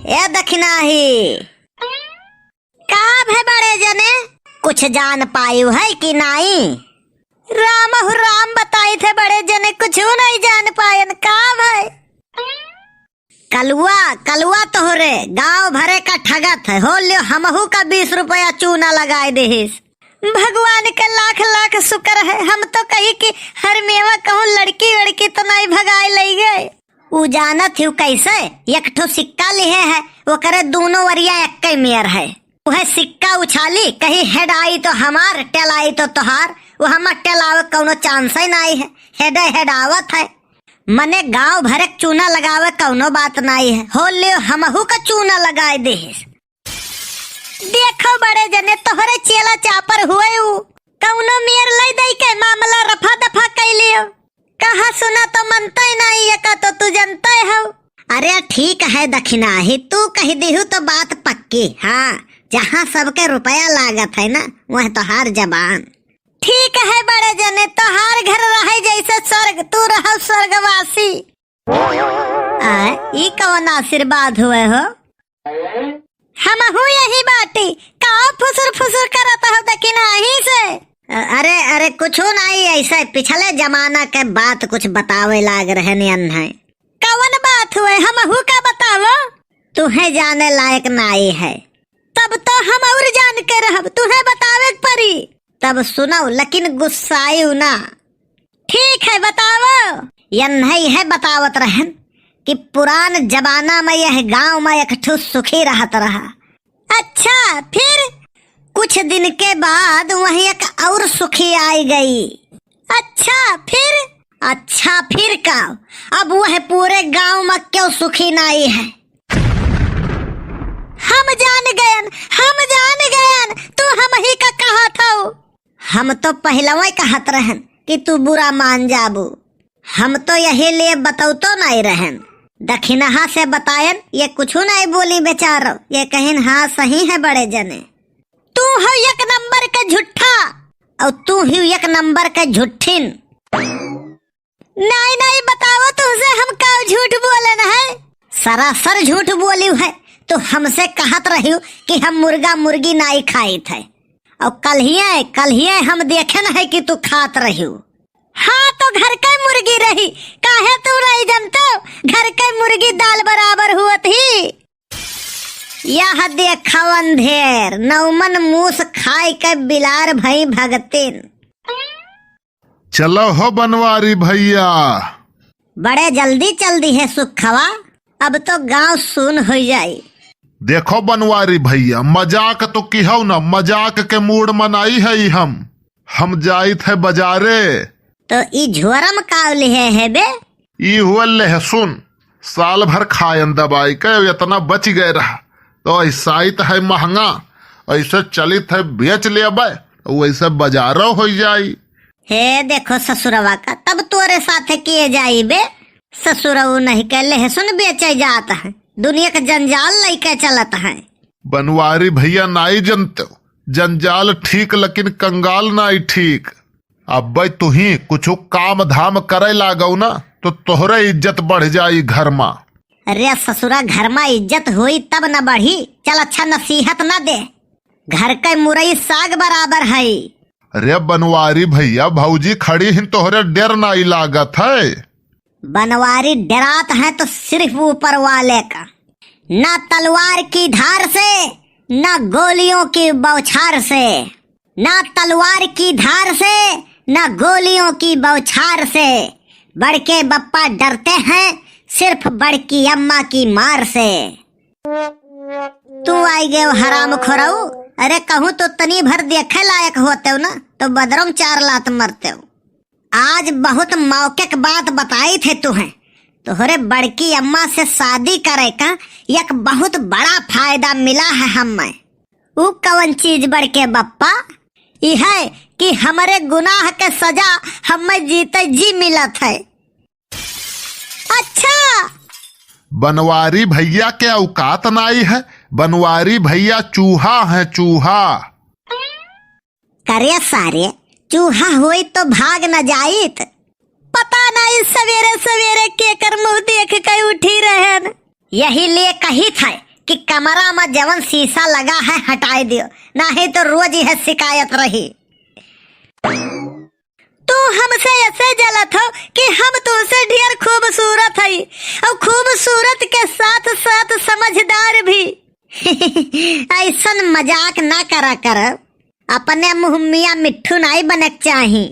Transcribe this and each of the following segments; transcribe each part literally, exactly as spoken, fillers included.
ए दखिनाही, का भे बड़े जने, कुछ जान पायु है कि नाई? राम हो राम बताइत है बड़े जने, कुछ नहीं जान पायन, का भे? कलुआ, कलुआ तोहरे गांव भरे का ठगत है, हो लियो हमहू का बीस रुपया चूना लगाए देहिस। भगवान का लाख लाख शुक्र है, हम तो कही कि हर मेवा कहूँ लड़की वड़की तो नहीं भगाए लई गए। उ जानत हिउ कैसे, एक ठो सिक्का लिहे है, ओकरे दूनो वरिया एक्के मेर है। उहे सिक्का उछाली, कही हेड आई तो हमार, टेल आई तो तोहार। उ हमार टेल आवे कौनो चांस ही नाई है, हेडे हेड आवत है। मने गांव भरे के चूना लगावे कौनो बात नाई है, हो लियो हमहू का चूना लगाए देहिस। देखो बड़े जने, तोहरे चेला चापर हुए उ, कौनो मेर लई दई के मामला रफा दफा कई लियो। कहा सुना तो मनते नहीं, ये का तो तू जनते हो। अरे ठीक है दखिनाही, तू कह दिहू तो बात पक्की। हाँ, जहाँ सबके रुपया लागत है ना, वह तोहार जबान। ठीक है बड़े जने, तोहार घर रहे जैसे स्वर्ग, तू रहो स्वर्गवासी। आ, ई कौन आशीर्वाद हुए हो? हमहू यही बाटी, का फुसुर फुसुर करत हो दखिनाही से? अ-, अरे, अरे, कुछू नाई, ऐसे पिछले जमाना के बात कुछ बतावे लाग रहन यन्हे। कवन बात हुए, हमहू का बतावो? तुहे जाने लायक नाई है। तब तो हम और जान के रहब, तुहे बतावे के परी। तब सुनौ, लेकिन गुस्सायु ना। ठीक है, बतावो। यन्है है बतावत रहन कि पुरान जमाना में यह गांव में एक ठो सुखी रहत रहा। अच्छा, फिर? कुछ दिन के बाद वहीं एक और सुखी आई गई। अच्छा, फिर? अच्छा, फिर का? अब वह पूरे गांव में क्यों सुखी नाई है? हम जान गयन, हम जान गयन, तू हमही का कहत हऊ। हम तो पहिलवे कहत रहन कि तू बुरा मान जाबू। हम तो यही लिए बतौतो नाई रहन। दखिनहा से बतायन, ये कुछू नाई बोली बेचारो। ये कहिन, "हाँ, सही है बड़े जने।" तू हऊ एक नंबर के झूठा, और तू ही एक नंबर के झूठिन। नाई, नाई, बतावो तुमसे हम का झूठ बोलन है? सरासर झूठ बोलिउ है। तू हमसे कहत रहिउ कि हम मुर्गा मुर्गी नाई खाइत है, और कल्हिये, कल्हिये हम देखेन है कि तू खात रहिउ। हाँ, तो घर के मुर्गी रही, काहे तू नाई जनतो? घर के मुर्गी दाल बराबर हुअत ही। यह देखव अंधेर, नौमन मूस खाए के बिलार भई भगतिन। चलो हो बनवारी भैया। बड़े जल्दी चल दिहे सुखवा, अब तो गांव सुन होइ जाई। देखो बनवारी भैया, मजाक तो किहौ न, मजाक के मूड मनाई है हम। हम जाइत है बजारे। तो ई झोरम का लिहे है बे? ई हुआ लहसुन, साल भर खायन दबाई के, एतना बच गए रहा, तो ऐसा ही तो है महंगा, ऐसे चलित है बेच लेबे, वैसे बजारो होइ जाई। हे देखो ससुरवा का, तब तोरे साथे किए जाई बे? ससुरऊ नहीं के लहसुन बेचे जात है, दुनिया के जंजाल लइके चलत है। बनवारी भैया नाई जनते, जंजाल ठीक लेकिन कंगाल नाई ठीक। अब्बे तुही कुछ काम धाम करे लागौ ना, तो तोहरे इज्जत बढ़ जाई घर मा। अरे ससुरा, घर मा इज्जत होई तब न बढ़ी। चल अच्छा नसीहत न दे, घर के मुरई साग बराबर है। अरे बनवारी भैया, भौजी खड़ी हिन, तोहरे डर नाई लागत है? बनवारी डरात है तो सिर्फ ऊपर वाले का। ना तलवार की धार से, ना गोलियों की बौछार से, ना तलवार की धार से, ना गोलियों की बौछार से। बड़के बप्पा डरते हैं सिर्फ बड़की अम्मा की मार से। तू आई गयो हराम खोरऊ, अरे कहूँ तो तनी भर देखे लायक होते हो ना, तो बदरम चार लात मरते हो। आज बहुत मौके के बात बताइत है तुहें। तोहरे बड़की अम्मा से शादी करे का एक बहुत बड़ा फायदा मिला है हमें। ऊ कवन चीज बड़के बप्पा? ई है कि हमरे गुनाह के सजा हमें जीते जी मिलत है। अच्छा। बनवारी भैया के औकात नाई है, बनवारी भैया चूहा है, चूहा। करे सारे, चूहा होई तो भाग न जाइत। पता नहीं सवेरे सवेरे केकर मुंह देख के उठी रहन। यही लिए कहित है कि कमरा मा जवन शीशा लगा है हटाए दियो, नाहीं तो रोज यह शिकायत रही। तू हमसे ऐसे जलत हो कि हम तुमसे ढेर खूबसूरत हई और खूबसूरत के साथ साथ समझदार भी। ऐसन मजाक ना करा कर, अपने मुँह मियाँ मिट्ठू नाई बने के चाही।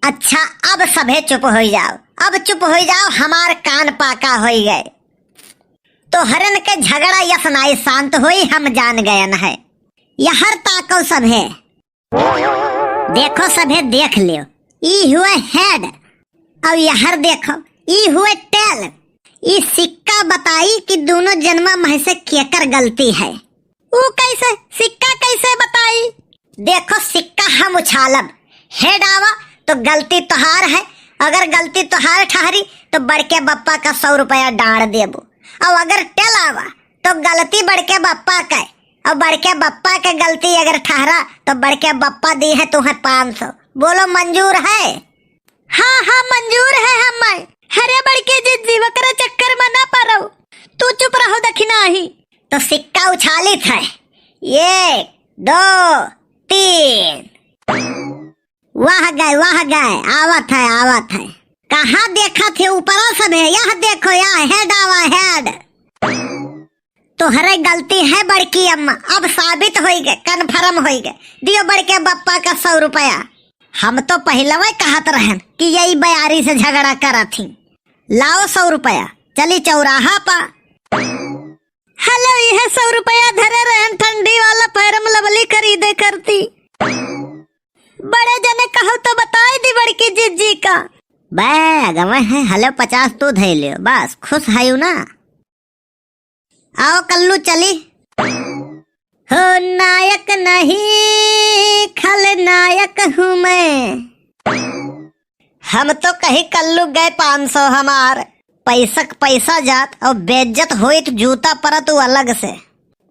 अच्छा, अब सभे चुप होइ जाओ, अब चुप होइ जाओ, हमार कान पाका होइ गए। तोहरन के झगड़ा यस नाई शांत होई, हम जान गयन है। यहर ताको सभे, देखो सभे, देख लियो, ई हुए head, और यहर देखो, ई हुए tail। ई सिक्का बताई कि दोनों जनमा मह से केकर गलती है। ऊ कैसे? सिक्का कैसे बताई? देखो, सिक्का हम उछालब, head आवा तो गलती तोहार है, अगर गलती तोहार ठहरी तो बड़के बप्पा का सौ रुपया डांड़ देबो, और अगर tail आवा तो गलती बड़के बप्पा का, और बड़के बप्पा के गलती अगर ठहरा तो बड़के बप्पा दी है तुम्हें पाँच सौ। बोलो, मंजूर है? हाँ, हाँ, मंजूर है हमें। हरे बड़के जिज्जी, वकरा चक्कर में ना पड़ो, तू चुप रहो दखिनाही। तो सिक्का उछालित है, एक, दो, तीन। वाह गए, वाह गए, आवत है, आवत है। कहाँ देखत है ऊपरा सब है, यह देखो, यह head आवा, head। तोहरे गलती है बड़की अम्मा, अब साबित होई गए, confirm होई गए। दियो बड़के बप्पा का सौ रुपया। हम तो पहिलवे कहत रहन कि यही बयारी से झगड़ा करत ही। लाओ सौ रुपया, चली चौराहा पा। हलो, यह सौ रुपया धरे रहन, ठंडी वाला Fair and Lovely खरीदे करती। बड़े जने कहू तो बताई दी बड़की जिज्जी का। बे, अगवे है, हलो पचास तू धई लियो, बस खुश है ना। आओ कल्लू चली। हो नायक नहीं, खलनायक हूँ मैं। हम तो कही कल्लू गए पाँच सौ हमार, पैसा क पैसा जात और बेइज्जत होइत जूता परत उ अलग से।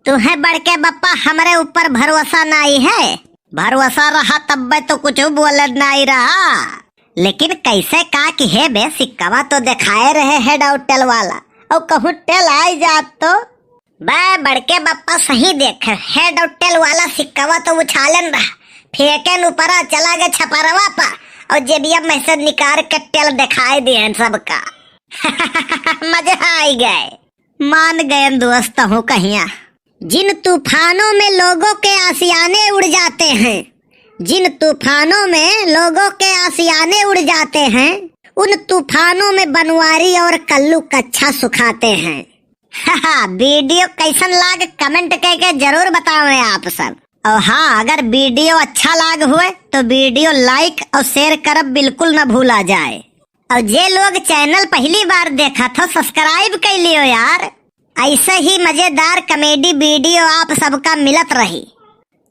तुहे बड़के बप्पा हमरे ऊपर भरोसा नाई है, भरोसा रहा तब्बे तो कुछ बोले नाई रहा। लेकिन कैसे का कि हे बे, सिक्कवा तो दिखाए रहे head और tail वाला, और कहूँ tail आई जात तो। बे बड़के बप्पा सही देखे, head और tail वाला सिक्कवा तो उछालन रहा, फेंकेन ऊपरा चला गए छपरवा पा, और जेबिया में से निकाल के tail दिखाई दिए सबका। मजा आई गए। मान गए दोस्त हूँ कहिया। जिन तूफानों में लोगों के आशियाने उड़ जाते हैं, जिन तूफानों में लोगों के आशियाने उड़ जाते हैं, उन तूफानों में बनवारी और कल्लू कच्छा सुखाते हैं। वीडियो कैसन लाग, comment करके जरूर बतावें आप सब। और हाँ, अगर वीडियो अच्छा लाग हुए तो वीडियो like और share करब बिल्कुल न भूला जाए। और जे लोग channel पहली बार देखत हो, subscribe कर लियो यार। ऐसे ही मजेदार comedy वीडियो आप सबका मिलत रही।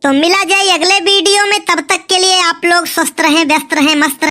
तो मिला जाए अगले वीडियो में, तब तक के लिए आप लोग स्वस्थ रहें, व्यस्त रहें, मस्त रहें।